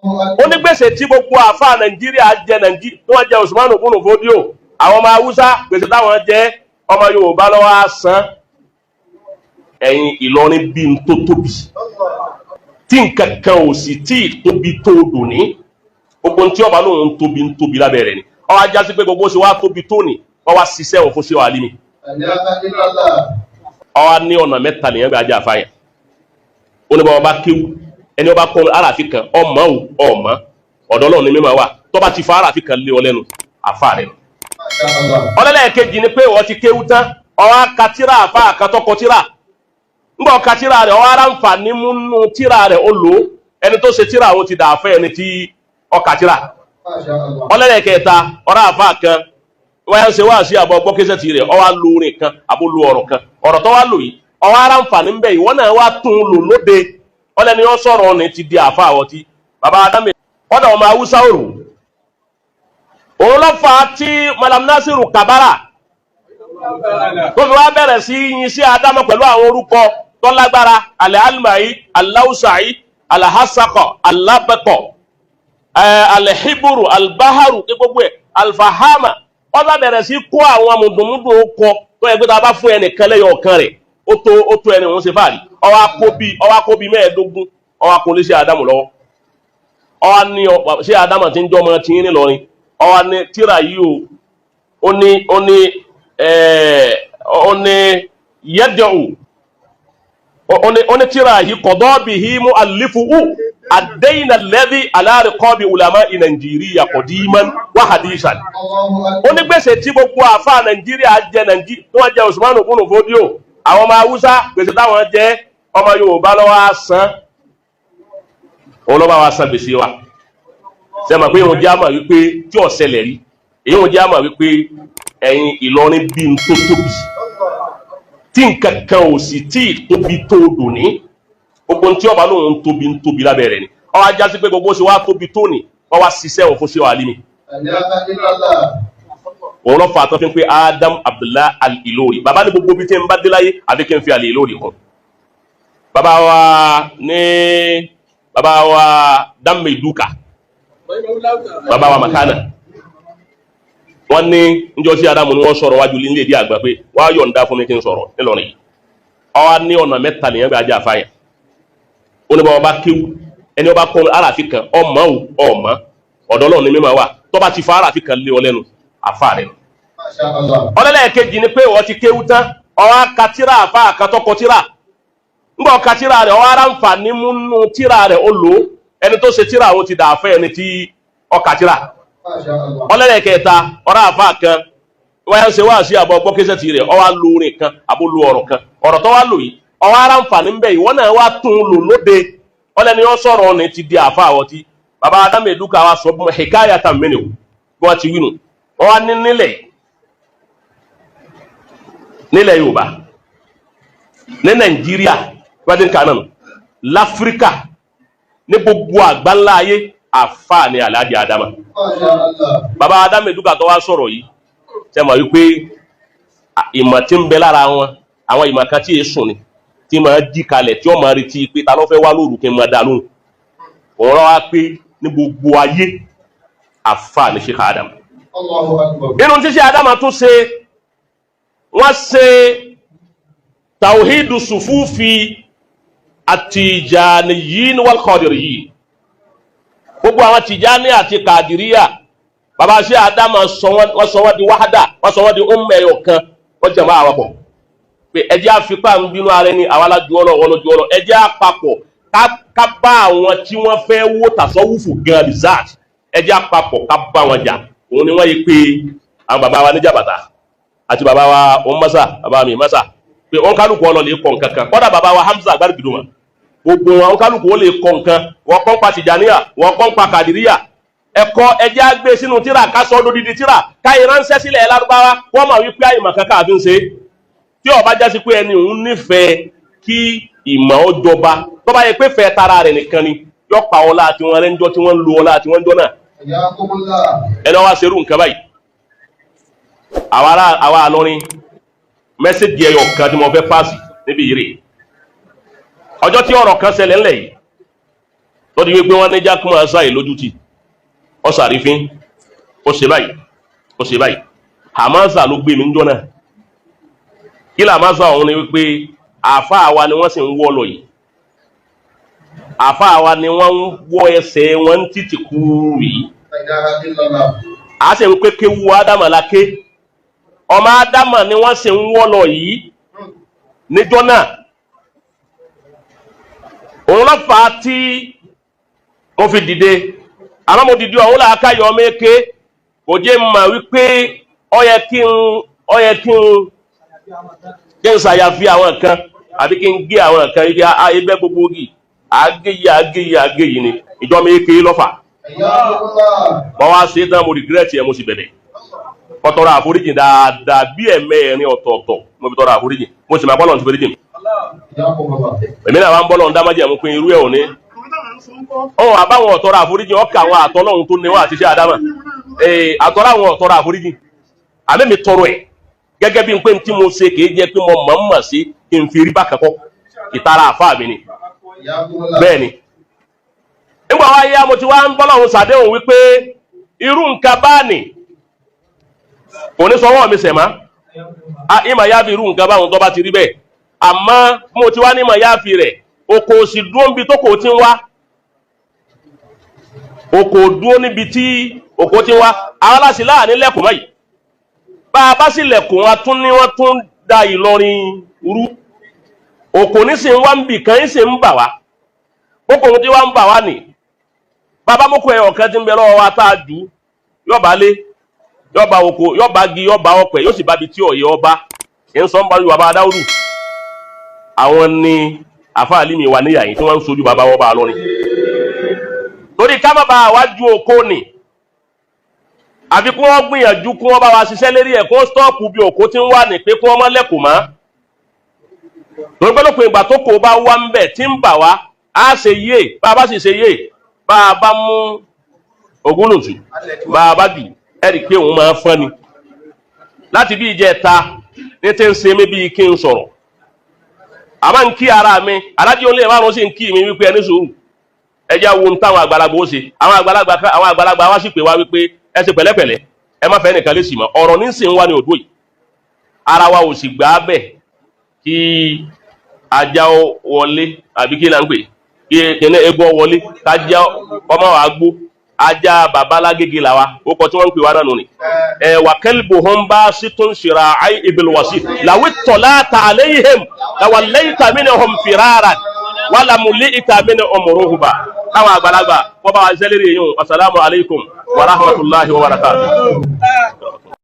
Ó ní gbèsè tí gbogbo àfáà Nàìjíríà jẹ, Nàìjíríà tí wọ́n jẹ Usmanu bùnú Fódíò, àwọn ọmọ Haúsá, gbèsè táwọn jẹ, ọmọ Yorùbá lọ́wọ́ á san. Ẹ̀yin Ìlọrin bí n tó tóbi tí nǹkan kan ò sì tí ì tóbi tó dùn ní gbogbo tí ọba lóun tóbi ń tóbi lábẹ́ rẹ̀ ni. Ó wá jásí pé gbogbo ṣe wá tóbi tó ní, wọ́n wá ṣiṣẹ́ òun fún ṣé wàá lí mi. Ó wá ní ọ̀nà mẹ́ta nìyẹn gbé ajá àfáyàn. Ó ní bá wọn bá kéwú, ẹni ọba kọ́ aráàfin kan, ọmọ ò ọmọ ọ̀dọ́ náà ní mímọ́ wà tó bá ti fa aráàfin kan lé ọ lẹ́nu, àfa rẹ̀. Ọlọ́lẹ́ẹ̀kejì ni pé wọ́n ti kéwú tán, ó wá ka tíra àfa kan tó kọ tíra, ńgbà ka tíra rẹ̀, ó wá ráǹfààní múnú tíra rẹ̀, ó lò ó. Ẹni tó ṣe tíra àwọn ti dà fẹ́ ẹni tí ó ka tíra. Ọlọ́lẹ́ẹ̀kẹta, ọ̀rọ̀ àfa kan wọ́n yá ń ṣe wá sí àbọ̀ gbọ́kẹ́sẹ̀ ti rẹ̀, ó wá lo orin kan àbó lo ọ̀rọ̀ kan, ọ̀rọ̀ tó wá lò yìí, ó wá ráǹfààní ń bẹ, ìwọ náà wá tún un lò lóde. Ọlẹ́ni ó sọ̀rọ̀ ni ti di àfa àwọ̀ tí baba Adame ọ̀dọ̀ ọmọ Haúsá òrò òun ló fà á tí Malam Nasiru Kabara tó fi wá bẹ̀rẹ̀ sí yin sí Ádámọ̀ pẹ̀lú àwọn orúkọ tó lágbára: alẹ́ alimayi, aláwùsáyí, alahasakọ, alábẹ́kọ̀, alẹ́hiburu, albaharu, ní gbogbo ẹ̀, alfahama. Wọ́n bá bẹ̀rẹ̀ sí kó àwọn mùdùnmùdùn kọ tó yẹ pé tá a bá fún ẹnìkan lẹ́yọ̀ ọ̀kan rẹ̀, ó tó ẹni òun ṣe fàárí. Ọwọ́ akó bíi 15, ọwọ́ akó lé sí Ádámù lọ́wọ́. Ọwọ́ ní ṣé Ádámù ti ń jọ́ ọmọ tí ń rìn lọ́rin. Ọwọ́ ní tíra yìí o, ó ní yẹ́dẹ̀ọ́, ó ní tíra yìí qada bihi mu'allifuhu ad-dayna alladhi ala riqabi ulama'i Nàìjíríà qadiman wa hadisan. Ó ní gbèsè tí gbogbo àfáà Nàìjíríà jẹ, Nàìjíríà tí wọ́n jẹ Usmanu bùnú Fódíò, àwọn ọmọ Haúsá, gbèsè táwọn jẹ, ọmọ Yorùbá lọ́wọ́ á san. Òun ló bá wa san gbèsè wa. Ṣe mọ̀ pé ìhun jẹ́ àmọ̀ wípé tí ò ṣẹlẹ̀ rí, èyí ò jẹ́ àmọ̀ wípé ẹ̀yin Ìlọrin bí n tó tóbi tí nǹkan kan ò sì tí ì tóbi tó dùn ní gbogbo tí ọba lóun tóbi ń tóbi lábẹ́ rẹ̀ ni. Ó wá jásí pé gbogbo ṣe wá tóbi tó ní, wọ́n wá ṣiṣẹ́ òun fún ṣé wàá lí mi. Òun lọ fà á tó fi ń pé Adam Abdullah Al-Ilori. Bàbá ní gbogbo bí tí ń bá dé láyé, àfi kí n fi Al-Ilori kún. Bàbá wa ní bàbá wa Dámé Duka, bàbá wa Makana, wọ́n ní njọ́ sí Adamu ni wọ́n sọ̀rọ̀ wájú nílé ìdí àgbà pé wọ́n á yọ̀ǹda fún mi kí n sọ̀rọ̀ ńlọrin yìí. Ó wá ní ọ̀nà mẹ́ta nìyẹn gbé ajá àfáyàn. Ó ní bá wọn bá kéwú, ẹni ọba kọ́ aráàfin kan, ọmọ ò ọmọ ọ̀dọ́ náà ní mímọ́ wà tó bá ti fa aráàfin kan lé ọ lẹ́nu, àfa rẹ̀. Ọlọ́lẹ́ẹ̀kejì ni pé wọ́n ti kéwú tán, ó wá ka tíra àfa kan tó kọ tíra, ńgbà ka tíra rẹ̀, ó wá ráǹfààní múnú tíra rẹ̀, ó lò ó. Ẹni tó ṣe tíra àwọn ti dà fẹ́ ẹni tí ó ka tíra. Ọlọ́lẹ́kẹta, ọ̀rọ̀ àfa kan wọ́n yá ń ṣe wá sí àbọ̀ gbọ́kẹ́sẹ̀ ti rẹ̀, ó wá lo orin kan àbó lo ọ̀rọ̀ kan, ọ̀rọ̀ tó wá lò yìí, ó wá ráǹfààní ń bẹ, ìwọ náà wá tún un lò lóde. Ọlẹ́ni ó sọ̀rọ̀ ni ti di àfa àwọ̀ tí baba Adamu Eduka wa sọ fún hikayatan minhu bí wọ́n ti wí nù. Wọ́n wá ní nílẹ̀ Yorùbá, ní Nàìjíríà, wọ́n ti ń kà náà nù láfíríkà, ní gbogbo àgbáńlá ayé, àfa ni Alhaji Adama. Baba Adamu Eduka tó wá sọ̀rọ̀ yìí, ṣe mọ̀ wípé ìmọ̀ tí ń bẹ lára wọn, àwọn ìmọ̀ kan tí èé sùn ni tí máa jí kalẹ̀, tí ó máa retí pé ta ló fẹ́ wá lóru kí n máa dá lóhùn. Òun rán wá pé ní gbogbo ayé, àfa ní Sheikh Adam. Nínú tí Sheikh Adam tún ṣe, wọ́n ṣe tawhidu sufufi àtìjànìyìn wal qadiriyyin, gbogbo àwọn Tìjàní àti Kàdìríyà, bàbá ṣe Adama sọ wọ́n di wahada, wọ́n sọ wọ́n di umma ẹyọ kan, wọ́n jẹ̀ máa wapọ̀ pé ẹjẹ́ àfipá ń bínú ara ẹni, àwa la ju ọlọ́, wọn ló ju ọlọ́, ẹjẹ́ àpapọ̀ ká bá àwọn tí wọ́n fẹ́ wó tàsọ́wùfù gan rizat, ẹjẹ́ àpapọ̀ ká bá wọn jà. Òun ni wọ́n yí pé àwọn bàbá wa ní Jàbàtà àti bàbá wa òun masa, bàbá mi masa, pé wọn kálukú ọlọ́ lè kọ́ nǹkan kan. Kọ́dà bàbá wa Hamza agbárí-gidoma, gbogbo wọn kálukú ó lè kọ́ nǹkan, wọ́n kọ́ ń pa Tìjàníyà, wọ́n kọ́ ń pa Kàdìríyà. Ẹ̀kọ́ ẹjẹ́ àgbé sínú tíra, ká sọ lódìdí tíra, káyé ránṣẹ́ sílẹ̀ Lárúbáwá, wọ́n mọ̀ wípé àyìnbọn kankan àfi ń ṣe. Tí ó bá jásí pé ẹni òun nífẹ̀ẹ́ kí ìmọ̀ ó jọba, tó bá yẹ pé fẹ́ tara rẹ̀ nìkan ni, yọ pa ọlá tí wọ́n rẹ́ ń jọ tí wọ́n ń lo ọlá tí wọ́n ń jọ náà. Ẹni wá ṣerú nǹkan báyìí, àwa àlọrin, message ẹyọ kan tí mo fẹ́ pàṣẹ níbi yìí rè. Ọjọ́ tí ọ̀rọ̀ kan ṣẹlẹ̀ ńlẹ̀ yìí, Tó di wípé wọ́n ní jákùmọ̀ sáì lójútì, ó sàrífín, ó ṣe báyìí, ó ṣe báyìí. Hamasa ló gbé mi ń jọ náà. Kí làmásà ọ̀hún ni wípé àáfàá wa ni wọ́n sì ń wọ́ lọ yìí, àáfàá wa ni wọ́n ń wọ́ ẹsẹ̀ wọn ń títì kúrú yìí. A sì ń pé kéwu ádámà la ké, ọmọ ádámà ni wọ́n sì ń wọ́ lọ yìí níjọ́ náà. Òun ló fà á tí mo fi dìde. Àmọ́ mo dìde ọ̀hún làákàyọ̀ ọmọ eke kò jẹ́ mọ̀ wípé ó yẹ kí n ṣàyàfi àwọn kan àbí kí n gé àwọn kan ibi ibẹ̀ gbogbo gì, àgé yìí, àgé yìí, àgé yìí ni ìjọ mi eke lọ́fà. Mo wá ṣe tán, mo regret ẹ̀, mo sì bẹ̀bẹ̀, mo tọrọ àforíjì dáadáa bí ẹ̀mẹ́rin ọ̀tọ̀ọ̀tọ̀. Mo fi tọrọ àforíjì, mo sì máa bọ́lọ̀ ní foríjì mi. Èmi náà wá ń bọ́lọ̀ ń dámájẹ̀ mú pé irú ẹ̀ ò ní ọ̀hún àbáwọn ọ̀tọ̀rọ̀ àforíjì ọkà àwọn àtọ́lọ́hun tó níwọ̀n àti iṣẹ́ àdámà àtọ́rọ̀ àwọn ọ̀tọ̀rọ̀ àforíjì. Àmì mi tọrọ ẹ̀ gẹ́gẹ́ bí n pé tí mo ṣe kìí jẹ́ pé mo mọ̀ ń mọ̀ sí kí n fi rí bákan kọ́ ìtara àfáà mi ni. Bẹ́ẹ̀ ni, nígbà wá yá, mo ti wá ń bọ́lọ́hun ṣàdéhùn wípé irú nǹkan bá nì kò ní sọwọ́ mi sẹ̀ mọ́ ìmọ̀ yá fi irú nǹkan báwọn tó bá ti rí bẹ́ẹ̀. Àmọ́ mo ti wá ní ìmọ̀ yá fi rẹ̀, oko sì dúró níbi tó kò ti ń wá, oko dúró níbi tí oko ti ń wá. Àwọn aláṣẹ láàrin lẹ́kùn mọ́ yìí, bá a bá sì lẹ̀kùn wa tún ní wọ́n tún da Ìlọrin rú. Òkò ní sì ń wá ń bì kan ń sì ń bà wá, kókò tí wá ń bà wá nì. Bàbá mọ́kò ẹ̀ ọ̀kan tí ń bẹ lọ́wọ́ wa tá a jù ú, yọba lé, yọba oko, yọba gi, yọba ọpẹ, yóò sì bá bi tí ọ̀yẹ́ ọba ń sọ ń bá bàbá Dáúdù. Àwọn ni àfáàlì mi wà níyà yìí tí wọ́n ń sojú bàbá wọn bá a lọ́rin, torí ká má bàa wá ju oko nì, àfi kí wọ́n gbìyànjú kí wọ́n bá wa ṣiṣẹ́ lérí ẹ̀, kí wọ́n stop bí òkú tí ń wà ní pé kí wọ́n má lẹ́kùn mọ́, torí pé lópin ìgbà tó kò bá wá ń bẹ̀ tí ń bà wá, á ṣe yé. Bá a bá sì ṣe yé, bá a bá mú ogúnlùtù, bá a bá jù, ẹ rí i pé òun máa ń fọ́n ni. Láti bí ìjẹta ní tí ń ṣe mí bíi kí n sọ̀rọ̀, àmọ́ ń kí ara mi alájí olè márùn sí ń kí mi wípé ẹni sùúrù, ẹ jẹ́ wo ń táwọn àgbàlagbà ó ṣe. Àwọn àgbàlagbà wá sì pè wá wípé ẹ ṣe pẹ̀lẹ́pẹ̀lẹ́, ẹ má fẹ́ nìkan lè sì mọ́ ọ̀rọ̀ ní sì ń wá ní òdó yìí. Ara wa ò sì gbà á bẹ̀ kí ajá ó wọlé, àbí kí là ń pè kí kíní egbò wọlé, kájá ọmọ wa gbó. Ajá babalágége làwa ó kọ tí wọ́n ń pè wá náà nù ni ẹ wà kalbuhum basitun shira'ai bil wasit law ittala'ta alayhim lawallayta minhum firaran wala muli'ta minhum ruhba. Káwọn àgbàlagbà kọ́ bá wa ṣẹlẹ̀ yìí. Assalamu alaikum wa rahmatullahi wa barakatuh.